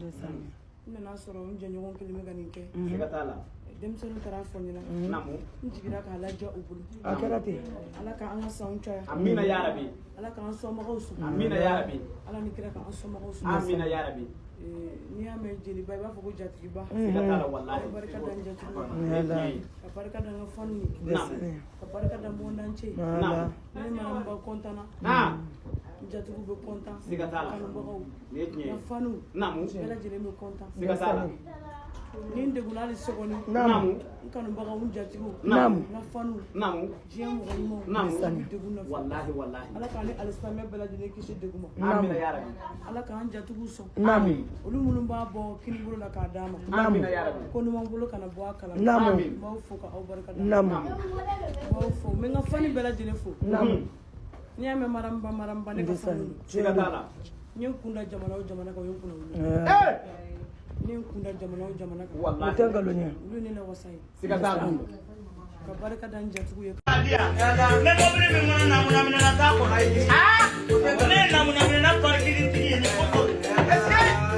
N nana sɔrɔ n jɛɲɔgɔn kelen bɛ ka nin kɛ. Siga t'a la. Denmisɛnninw taara fɔ n ɲɛna. Naamu. N jiginna k'a lajɛ u bolo. A kɛra ten. Ala k'an ka sanw caya. Amina ya rabi. Ala k'an somɔgɔw sɔn. Amina ya rabi. Ala ni kira k'an somɔgɔw sɔn. Amina ya rabi. N'i y'a mɛn jeliba, i b'a fɔ ko jatigiba. Siga t'a la wallahi. Ka barika da n jatigiw ye. Nin ye tiɲɛ ye. Ka barika da n ka fanu ye. Naamu. Ka barika da monde entier ye. Voilà. Ni ne Maramba kɔntanna, Naam. n jatigiw bɛ kɔntan. Siga t'a la. Kanubagaw, Nin ye tiɲɛ n ka ye. fanu, Naamu. bɛɛ lajɛlen bɛ kɔntan. Siga t'a la. Ni n degunna hali sɔgɔni, Naamu. n kanubagaw, n jatigiw, Naamu. n ka fanu, Naamu. diɲɛ mɔgɔ ɲumanw, Naamu. u bɛ degun nɔfɛ. Wallahi wallahi. Ala k'an ni alisilamɛ bɛɛ lajɛlen kisi degun ma. Amina ya rabi. Ala k'an jatigiw sɔn. Naamu. Olu minnu b'a bɔ kinibolo la k'a d'a ma, Amina ya rabi. ko numan bolo kana bɔ a kalama. Naamu. N b'aw fo ka aw barika da. Naamu. N b'aw fo, n bɛ n ka fani bɛɛ lajɛlen fo. Naamu. N'i y'a mɛn Maramba Maramba, ne ka fani don. Siga t'a la. N ye n kun da jamana o jamana kan, o ye n kunna wolo. Eh! N ye n kun da jamana o jamana kan, O Wallahi. tɛ nkalon ye. olu ye ne lawasa ye. Siga t'a la. Ka barika da n jatigiw ye. Ne mobili min kɔnɔ, namunaminɛna t'a kɔnɔ. Ne ye namunaminɛna parikitigi ye nin kosɔn.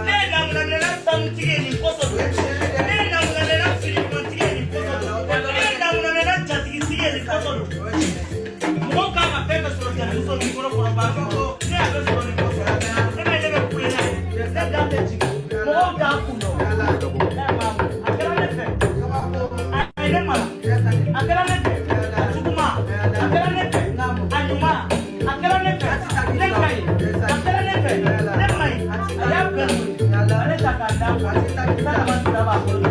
Ne ye namunaminɛna sanutigi ye nin kosɔn. Ne ye namunaminɛna finiɲumantigi ye nin kosɔn. Ne ye namunaminɛna jatigitigi ye nin kosɔn. Mɔgɔw kan ka fɛn bɛɛ sɔrɔ jatigiso min kɔnɔ kɔrɔba, ne y'a bɛɛ sɔrɔ nin kosɔn. Ne bɛ ne bɛ kule n'a ye, ne da tɛ jigin, mɔgɔw t'a kun dɔn. A kɛra ne fɛ, a ye ne mara. A kɛra ne fɛ, a juguman, a kɛra ne fɛ, a ɲuman, a kɛra ne fɛ, ne ka ɲi, a kɛra ne fɛ, ne ma ɲi, a y'a bɛɛ to ale ta k'a d'a ma. Salama sira b'a bolo,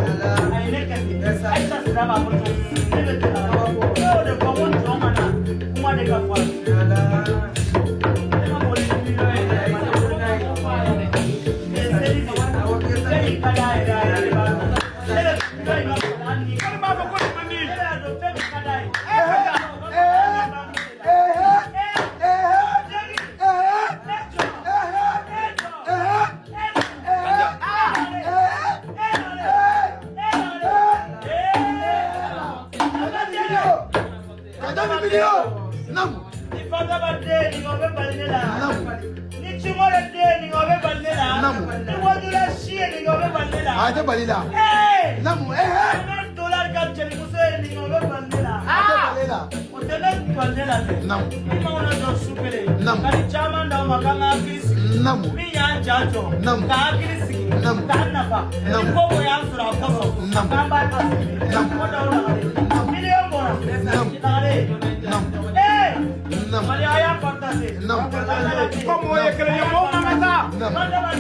a ye ne kɛ ten. Ayisa sira b'a bolo, ne bɛ tɛmɛ. Ne y'o de fɔ ko jɔn ka na kuma de ka fɔ a ye. Ne ka boli ni miliyɔn ye dɛ, seli de fɛn min ka d'a yɛrɛ, a yɛrɛ de b'a dɔn. Ne bɛ miliyɔn in ka fɔ hali ni Kɔni b'a fɔ ko nin man di. ne y'a dɔn fɛn min ka d'a ye. Ka ni miliyɔn. Naamu. Ni Fantaba den nin, o bɛ bali ne la. Naamu. Ni Cimɔre den nin, o bɛ bali ne la. Naamu. Ni Wajula si ye nin, o bɛ bali ne la. A tɛ bali la. Ee! Naamu. Ehe. Ni dolari ka jelimuso ye nin, o bɛ bali ne la. A tɛ bali la. O tɛ ne bali ne la dɛ. Naamu. Ni maaw na jɔ su kelen. Naamu. Ka nin caman d'aw ma k'an ka hakili sigi. Naamu. Min y'an ja jɔ. Naamu. Ka hakili sigi. Naamu. K'an nafa. Naamu. Ni ko ko y'an sɔrɔ a kɔsɔn. Naamu. K'an b'a ta sigi. Naamu. Ko d'aw lagare. Miliyɔn bɔra. Naamu. Lagare. Naamu. Ee! Naamu. Mali a y'a partage. Naamu. Ko mɔgɔ ye kelen ye, mɔgɔw man ka taa. Naamu. Fantaba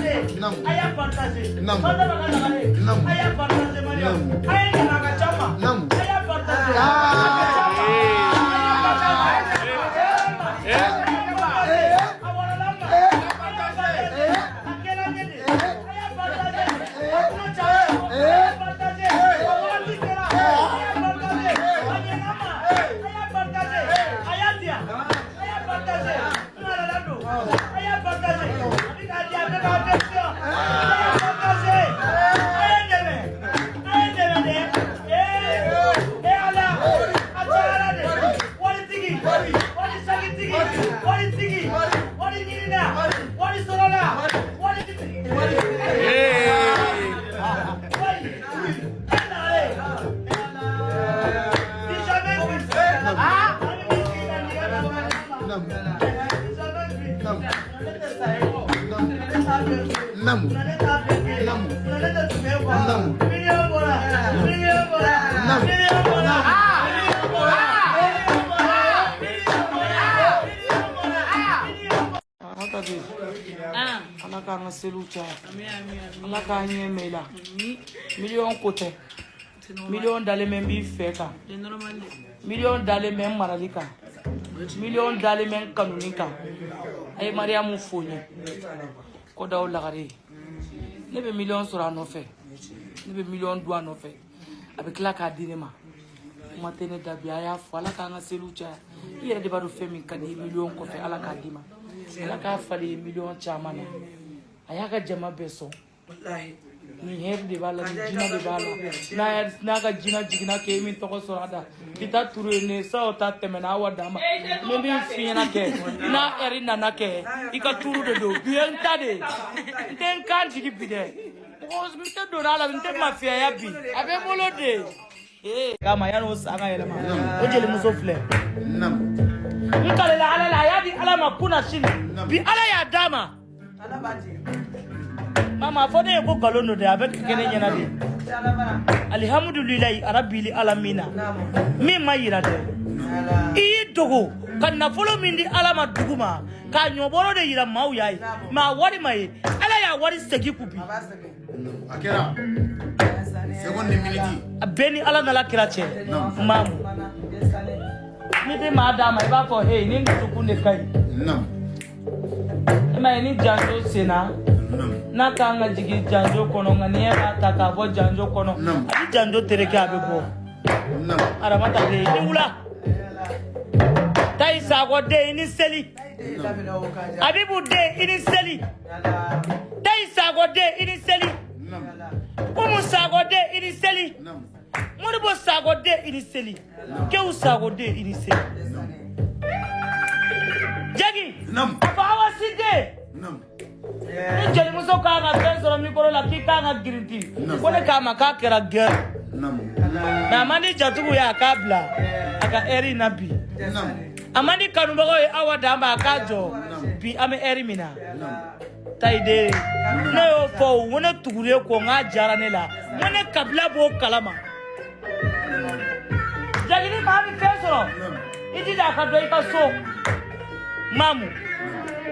Naamu. a y'a partage. Naamu. Fantaba ka lagare. Naamu. A y'a partage Mariam. Naamu. A ye ɲinɛ a ka ca ma. Naamu. A y'a partage. Ah. A ka ca ma. A y'a partage. A wɔlɔla ma. A y'a partage. A kɛra ne de. A y'a partage. A kulo cayara. A y'a partage. A wagati sera. A y'a partage. A ɲɛna ma. A y'a partage. A y'a diya. A y'a partage. N halala don. A y'a partage. A bɛ k'a di, a bɛ k'a version. A y'a partage. A ye n dɛmɛ. A ye n dɛmɛ dɛ. Ee ee Ala. A cayara de. Waritigi. Wari sagitigi. Waritigi. Wari ɲinina. Wari sɔrɔla. Waritigi. Wari. E nare. Ni jamais vu. Ah. An bɛ min sigi ka nɛgɛ ka bɔ. Naamu. Ni jamais vu. Naamu. Ne tɛ sa ye. Ne t'a bɛɛ fɛ. Naamu. Ne t'a bɛɛ kɛ. Naamu. Ne tɛ tugu e kɔ. Naamu. Miliyɔn bɔra. Miliyɔn bɔra. Naamu. Miliyɔn bɔra. Miliyɔn bɔra. Miliyɔn bɔra. Miliyɔn bɔra. Miliyɔn bɔra. Miliyɔn bɔra. Ala bɛ Ala k'an ka seliw caya. Ala k'an ɲɛ mɛn i la. Miliyɔn ko tɛ. Miliyɔn dalen bɛ n b'i fɛ kan. Miliyɔn dalen bɛ n marali kan. Miliyɔn dalen bɛ n kanuni kan. A ye Mariyamu fo n ye. Ko daw lagare. Ne bɛ miliyɔn sɔrɔ a nɔfɛ. Ne bɛ miliyɔn dun a nɔfɛ. A bɛ tila k'a di ne ma. Kuma tɛ ne da bi, a y'a fɔ Ala k'an ka seliw caya. I yɛrɛ de b'a dɔn fɛn min ka di i ye miliyɔn kɔfɛ, Ala k'a d'i ma. Ala k'a falen i ye miliyɔn caman na. A y'a ka jama bɛɛ sɔn. Nin hɛrɛ de b'a la, nin jinɛ de b'a la. N'a ka jinɛ jiginna k'e min tɔgɔ sɔrɔ a da, k'i ta turu ye ne sa o ta tɛmɛna awa d'a ma. N bɛ min f'i ɲɛna kɛ, n'a ɛri nana kɛ, i ka turu de don. Bi ye n ta de ye. N tɛ n kan jigi bi dɛ. Mɔgɔ n tɛ don a la, n tɛ mafiyaya bi, a bɛ n bolo de. Ee, kama yan'o san ka yɛlɛma, o jelimuso filɛ. N kalela Ala la, a y'a di Ala ma kunna sini bi, Ala y'a d'a ma. Mama, a fɔ ne ye ko nkalon don dɛ, a bɛ kɛ ne ɲɛna de. Alihamudulilayi arabili alamina, min ma yira dɛ, i y'i dogo ka nafolo min di Ala ma dugu ma, k'a ɲɔbɔrɔ de yira maaw y'a ye, mɛ a wari ma ye, Ala y'a wari segin ku bi. A kɛra seconde ni minute. A bɛɛ ni Ala nana kira cɛ. Maamu, ni tɛ maa d'a ma, i b'a fɔ hey, ni dusukun de ka ɲi. E ma ye, ni janjo senna n'a kan ka jigin janjo kɔnɔ, nka ni e b'a ta k'a bɔ janjo kɔnɔ, a bɛ janjo tereke, a bɛ bɔ. Aramata de, i ni wula. Tayi Sakɔ den, i ni seli. Abibu den, i ni seli. Tayi Sakɔ den, i ni seli. Umu Sakɔ den, i ni seli. Moribo Sakɔ den, i ni seli. Kewu Sakɔ den, i ni seli. Jagi a fɔ Awasi den, ni jelimuso kan ka fɛn sɔrɔ mikoro la, k'i kan ka girinti ko ne k'a ma k'a kɛra gɛrɛ, mɛ a man di jatigiw ye, a k'a bila a ka ɛri in na bi. A man di kanubagaw ye, Awa dan ma, a k'a jɔ bi, an bɛ ɛri min na. Tayi den, ne y'o fɔ o, n ko ne tugulen kɔ, n k'a diyara ne la, n ko ne kabila b'o kalama. Jagi, ni maa min fɛn sɔrɔ, i jija a ka dɔn i ka so. Mamu,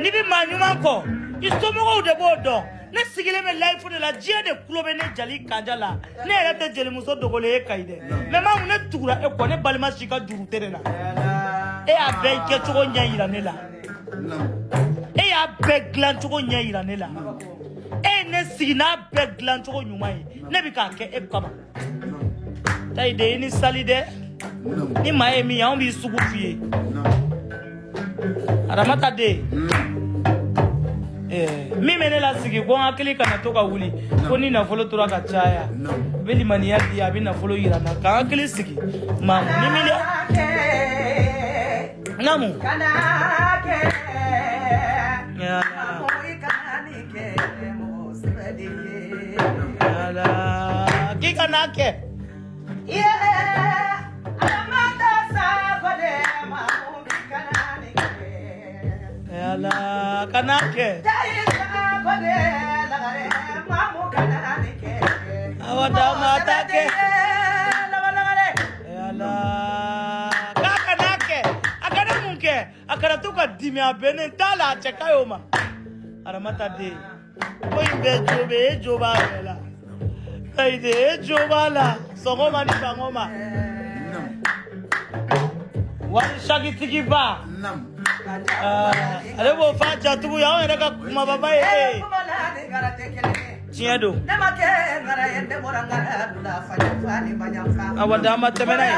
n'i bɛ maa ɲuman kɔ, i somɔgɔw de b'o dɔn. Ne sigilen bɛ layifu de la, diɲɛ de kulo bɛ ne jali kanja la. Ne yɛrɛ tɛ jelimuso dogolen ye Kayi dɛ, mɛ mamu, ne tugura e kɔ, ne balima si ka juru tɛ ne na. E y'a bɛɛ kɛcogo ɲɛ yira ne la, e y'a bɛɛ dilancogo ɲɛ yira ne la, e ye ne sigi n'a bɛɛ dilancogo ɲuman ye, ne bɛ k'a kɛ e kama. Tayi de, i ni sali dɛ. Ni maa ye min ye, anw b'i sugu f'i ye. Aramata den, min bɛ ne lasigi ko n hakili kana to ka wuli ko ni nafolo tora ka caya, a bɛ limaniya di, a bɛ nafolo yira n na ka n hakili sigi. Maamu, ni miliyɔn namu. Ala k'i kana kɛ. Ala kana kɛ. Awa dama ta kɛ. Ala k'a kana kɛ. A kana mun kɛ? A kana to ka dimi, a bɛnnen t'a la, a cɛ ka ɲi o ma. Aramata den, ko in bɛɛ jo bɛ e, jo b'a bɛɛ la. Ayi de, e jo b'a la sɔgɔma ni sangoma. Wari sakitigiba, ale b'o f'a jatigiw ye, anw yɛrɛ ka kumababa ye e ye. Tiɲɛ don. Awa dama tɛmɛ n'a ye.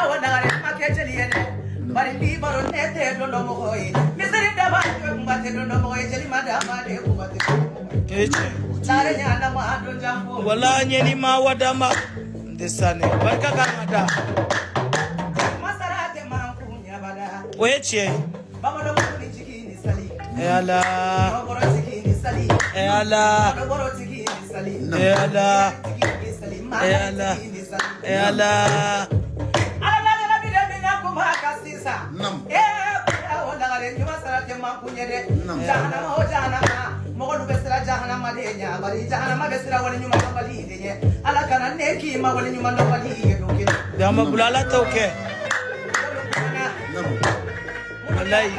E tiɲɛ. Wala ɲɛni ma wa dama n tɛ sanɛ barika kan ka da. O ye tiɲɛ ye. E Ala. E Ala. E Ala. E Ala. E Ala. Dama bula, Ala t'o kɛ. Walayi.